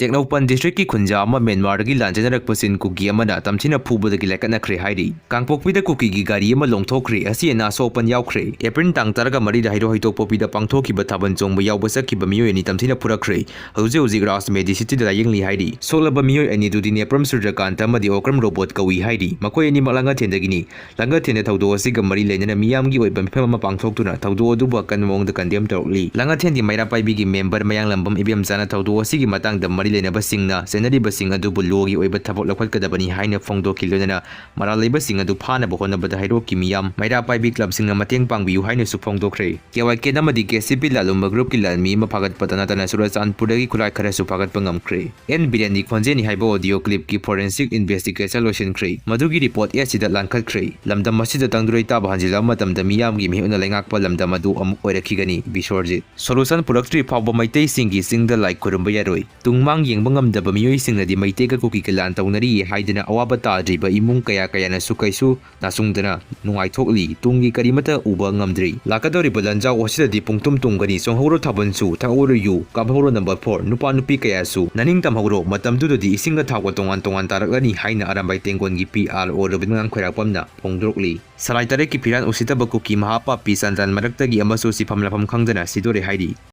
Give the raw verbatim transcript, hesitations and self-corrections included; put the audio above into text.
ꯇꯦꯡꯅꯧꯄꯜ ꯗꯤꯁꯇ꯭ꯔꯤꯛꯀꯤ ꯈꯨꯟꯖꯥ ꯑꯃ ꯃ꯭ꯌꯥꯟꯃꯥꯔꯗꯒꯤ ꯂꯥꯟꯖꯦꯟꯅꯔꯛꯄꯁꯤꯡ ꯀꯨꯀꯤ ꯑꯃꯅ ꯇꯝꯊꯤꯅ ꯐꯨꯕꯗꯒꯤ ꯂꯥꯏꯀꯠꯅꯈ꯭ꯔꯦ ꯍꯥꯏꯔꯤ꯫ ꯀꯥꯡꯄꯣꯛꯄꯤꯗ ꯀꯨꯀꯤꯒꯤ ꯒꯥꯔꯤ ꯑꯃ ꯂꯣꯡꯊꯣꯛꯈ꯭ꯔꯦ, ꯑꯁꯤ ꯑꯅꯥ ꯑꯁꯣꯛ ꯑꯄꯟ ꯌꯥꯎꯈ꯭ꯔꯦ꯫ ꯑꯦꯄ꯭ꯔꯤꯜ ꯇꯥꯡ ꯇꯔꯥꯒ ꯃꯔꯤꯗ ꯍꯩꯔꯣꯛ ꯍꯩꯇꯣꯛꯄꯣꯛꯄꯤꯗ ꯄꯥꯡꯊꯣꯛꯈꯤꯕ ꯊꯥꯕꯜ ꯆꯣꯡꯕ ꯌꯥꯎꯕ ꯆꯠꯈꯤꯕ ꯃꯤꯑꯣꯏ ꯑꯅꯤ ꯇꯝꯊꯤꯅ ꯐꯨꯔꯛꯈ꯭ꯔꯦ꯫ ꯍꯧꯖꯤꯛ ꯍꯧꯖꯤꯛ ꯔꯥꯖ ꯃꯦꯗꯤꯁꯤꯇꯤꯗ ꯂꯥꯌꯦꯡꯂꯤ ꯍꯥꯏꯔꯤ꯫ ꯁꯣꯛꯂꯕ ꯃꯤꯑꯣꯏ ꯑꯅꯤꯗꯨꯗꯤ ꯅꯦꯄ꯭ꯔꯝ ꯁꯨꯔꯖꯀꯥꯟꯇ ꯑꯃꯗꯤ ꯑꯣꯀ꯭ꯔꯝ ꯔꯣꯕꯣꯠ ꯀꯧꯏ ꯍꯥꯏꯔꯤ꯫ ꯃꯈꯣꯏ ꯑꯅꯤꯃꯛ ꯂꯥꯡꯉꯊꯦꯟꯗꯒꯤꯅꯤ꯫ ꯂꯥꯡꯉꯊꯦꯟꯗ ꯊꯧꯗꯣꯛ ꯑꯁꯤꯒ ꯃꯔꯤ ꯂꯩꯅꯅ ꯃꯤꯌꯥꯝꯒꯤ ꯑꯣꯏꯕ ꯃꯤꯐꯝ ꯑꯃ ꯄꯥꯡꯊꯣꯛꯇꯨꯅ ꯊꯧꯗꯣꯛ ꯑꯗꯨꯕꯨ ꯑꯀꯟꯕ ꯃꯑꯣꯡꯗ ꯀꯟꯗꯦꯝ ꯇꯧꯔꯛꯂꯤ꯫ ꯂꯥꯡꯉꯊꯦꯟꯒꯤ ꯃꯩꯔꯥ ꯄꯥꯏꯕꯤꯒꯤ ꯃꯦꯝꯕꯔ ꯃꯌꯥꯡꯂꯝꯕꯝ ꯏꯕꯦꯝꯆꯥꯅ ꯊꯧꯗꯣꯛ ꯑꯁꯤꯒꯤ ꯃꯇꯥꯡꯗ ꯃꯔꯤ ꯂꯩꯅꯕꯁꯤꯡꯅ ꯆꯦꯟꯅꯔꯤꯕꯁꯤꯡ ꯑꯗꯨꯕꯨ ꯂꯣꯒꯤ ꯑꯣꯏꯕ ꯊꯕꯛ ꯂꯧꯈꯠꯀꯗꯕꯅꯤ ꯍꯥꯏꯅ ꯐꯣꯡꯗꯣꯛꯈꯤ꯫ ꯂꯣꯏꯅꯅ ꯃꯔꯥꯜ ꯂꯩꯕꯁꯤꯡ ꯑꯗꯨ ꯐꯥꯅꯕ ꯍꯣꯠꯅꯕꯗ ꯍꯩꯔꯣꯛꯀꯤ ꯃꯤꯌꯥꯝ ꯃꯩꯔꯥ ꯄꯥꯏꯕꯤ ꯀ꯭ꯂꯕꯁꯤꯡꯅ ꯃꯇꯦꯡ ꯄꯥꯡꯕꯤꯌꯨ ꯍꯥꯏꯅꯁꯨ ꯐꯣꯡꯗꯣꯛꯈ꯭ꯔꯦ꯫ ꯀꯦ ꯋꯥꯏ ꯀꯦ ꯑꯃꯗꯤ ꯀꯦ ꯁꯤ ꯄꯤ ꯂꯥꯂꯨꯝꯕ ꯒ꯭ꯔꯨꯞꯀꯤ ꯂꯥꯟꯃꯤ ꯑꯃ ꯐꯥꯒꯠꯄꯇ ꯅꯠꯇꯅ ꯆꯨꯔꯆꯥꯟꯄꯨꯔꯗꯒꯤ ꯈꯨꯠꯂꯥꯏ ꯈꯔꯁꯨ ꯐꯥꯒꯠꯄ ꯉꯝꯈ꯭ꯔꯦ꯫ ꯑꯦꯟ ꯕꯤꯔꯦꯟꯒꯤ ꯈꯣꯟꯖꯦꯜꯅꯤ ꯍꯥꯏꯕ ꯑꯣꯗꯤꯑꯣ ꯀ꯭ꯂꯤꯞꯀꯤ ꯐꯣꯔꯦꯟꯁꯤꯛ ꯏꯟꯚꯦꯁꯇꯤꯒꯦꯁꯟ ꯂꯣꯏꯁꯤꯟꯈ꯭ꯔꯦ꯫ ꯃꯗꯨꯒꯤ ꯔꯤꯄꯣꯔꯠ ꯑꯦꯁ ꯁꯤꯗ ꯂꯥꯟꯈꯠꯈ꯭ꯔꯦ꯫ ꯂꯝꯗꯝ ꯑꯁꯤꯗ ꯇꯪꯗꯨ ꯂꯩꯇꯥꯕ ꯍꯟꯖꯤꯜꯂꯕ ꯃꯇꯝꯗ ꯃꯤꯌꯥꯝꯒꯤ ꯃꯤꯍꯨꯠꯅ ꯂꯩꯉꯥꯛꯄ ꯂꯝꯗꯝ ꯑꯗꯨ ꯑꯃꯨꯛ ꯑꯣꯏꯔꯛꯈꯤꯒꯅꯤ꯫ ꯕꯤꯁ꯭ꯋꯔꯖꯤꯠ꯫ ꯁꯣꯂꯨꯁꯟ ꯄꯨꯔꯛꯇ꯭ꯔꯤ ꯐꯥꯎꯕ ꯃꯩꯇꯩꯁꯤꯡꯒꯤ ꯆꯤꯡꯗ ꯂꯥꯏ ꯈꯨꯔꯨꯝꯕ ꯌꯥꯔꯣꯏ꯫ ꯇꯨꯡꯃꯥꯡ ꯌꯦꯡꯕ ꯉꯝꯗꯕ ꯃꯤꯑꯣꯏꯁꯤꯡꯅꯗꯤ ꯃꯩꯇꯩꯒ ꯀꯨꯀꯤꯒ ꯂꯥꯟ ꯇꯧꯅꯔꯤ ꯍꯥꯏꯗꯨꯅ ꯑꯋꯥꯕ ꯇꯥꯗ꯭ꯔꯤꯕ ꯏꯃꯨꯡ ꯀꯌꯥ ꯀꯌꯥꯅꯁꯨ ꯀꯩꯁꯨ ꯅꯥꯆꯨꯡꯗꯅ ꯅꯨꯡꯉꯥꯏꯊꯣꯛꯂꯤ꯫ ꯇꯨꯡꯒꯤ ꯀꯔꯤꯃꯠꯇ ꯎꯕ ꯉꯝꯗ꯭ꯔꯤ꯫ ꯂꯥꯛꯀꯗꯧꯔꯤꯕ ꯂꯟꯖꯥꯎ ꯑꯁꯤꯗꯗꯤ ꯄꯨꯡꯇꯨꯝ ꯇꯨꯝꯒꯅꯤ꯫ ꯆꯣꯡꯍꯧꯔꯣ ꯊꯥꯕꯜꯁꯨ, ꯊꯛꯍꯧꯔꯣ ꯌꯨ, ꯀꯥꯞꯍꯧꯔꯣ ꯅꯝꯕꯔ ꯐꯣꯔ, ꯅꯨꯄꯥ ꯅꯨꯄꯤ ꯀꯌꯥꯁꯨ꯫ ꯅꯅꯤꯡ ꯇꯝꯍꯧꯔꯣ, ꯃꯇꯝꯗꯨꯗꯗꯤ ꯏꯁꯤꯡꯒ ꯊꯥꯎꯒ ꯇꯣꯉꯥꯟ ꯇꯣꯉꯥꯟ ꯇꯥꯔꯛꯂꯅꯤ ꯍꯥꯏꯅ ꯑꯔꯥꯝꯕꯥꯏ ꯇꯦꯡꯒꯣꯟꯒꯤ ꯄꯤ ꯑꯥꯔ ꯑꯣ ꯔꯣꯕꯤꯟꯗ꯭ꯔꯅꯥꯊ ꯈ꯭ꯋꯥꯏꯔꯥꯛꯄꯝꯅ ꯐꯣꯡꯗꯣꯔꯛꯂꯤ꯫ ꯁꯂꯥꯏ ꯇꯔꯦꯠꯀꯤ ꯐꯤꯔꯥꯟ ꯎꯁꯤꯠꯇꯕ ꯀꯨꯀꯤ ꯃꯍꯥꯄꯥꯄꯤ ꯆꯟꯗ꯭ꯔꯥꯟ ꯃꯔꯛꯇꯒꯤ ꯑꯃꯁꯨ ꯁꯤꯐꯝ ꯂꯥꯐꯝ ꯈꯪꯗꯅ ꯁꯤꯗꯣꯔꯦ ꯍꯥꯏꯔꯤ꯫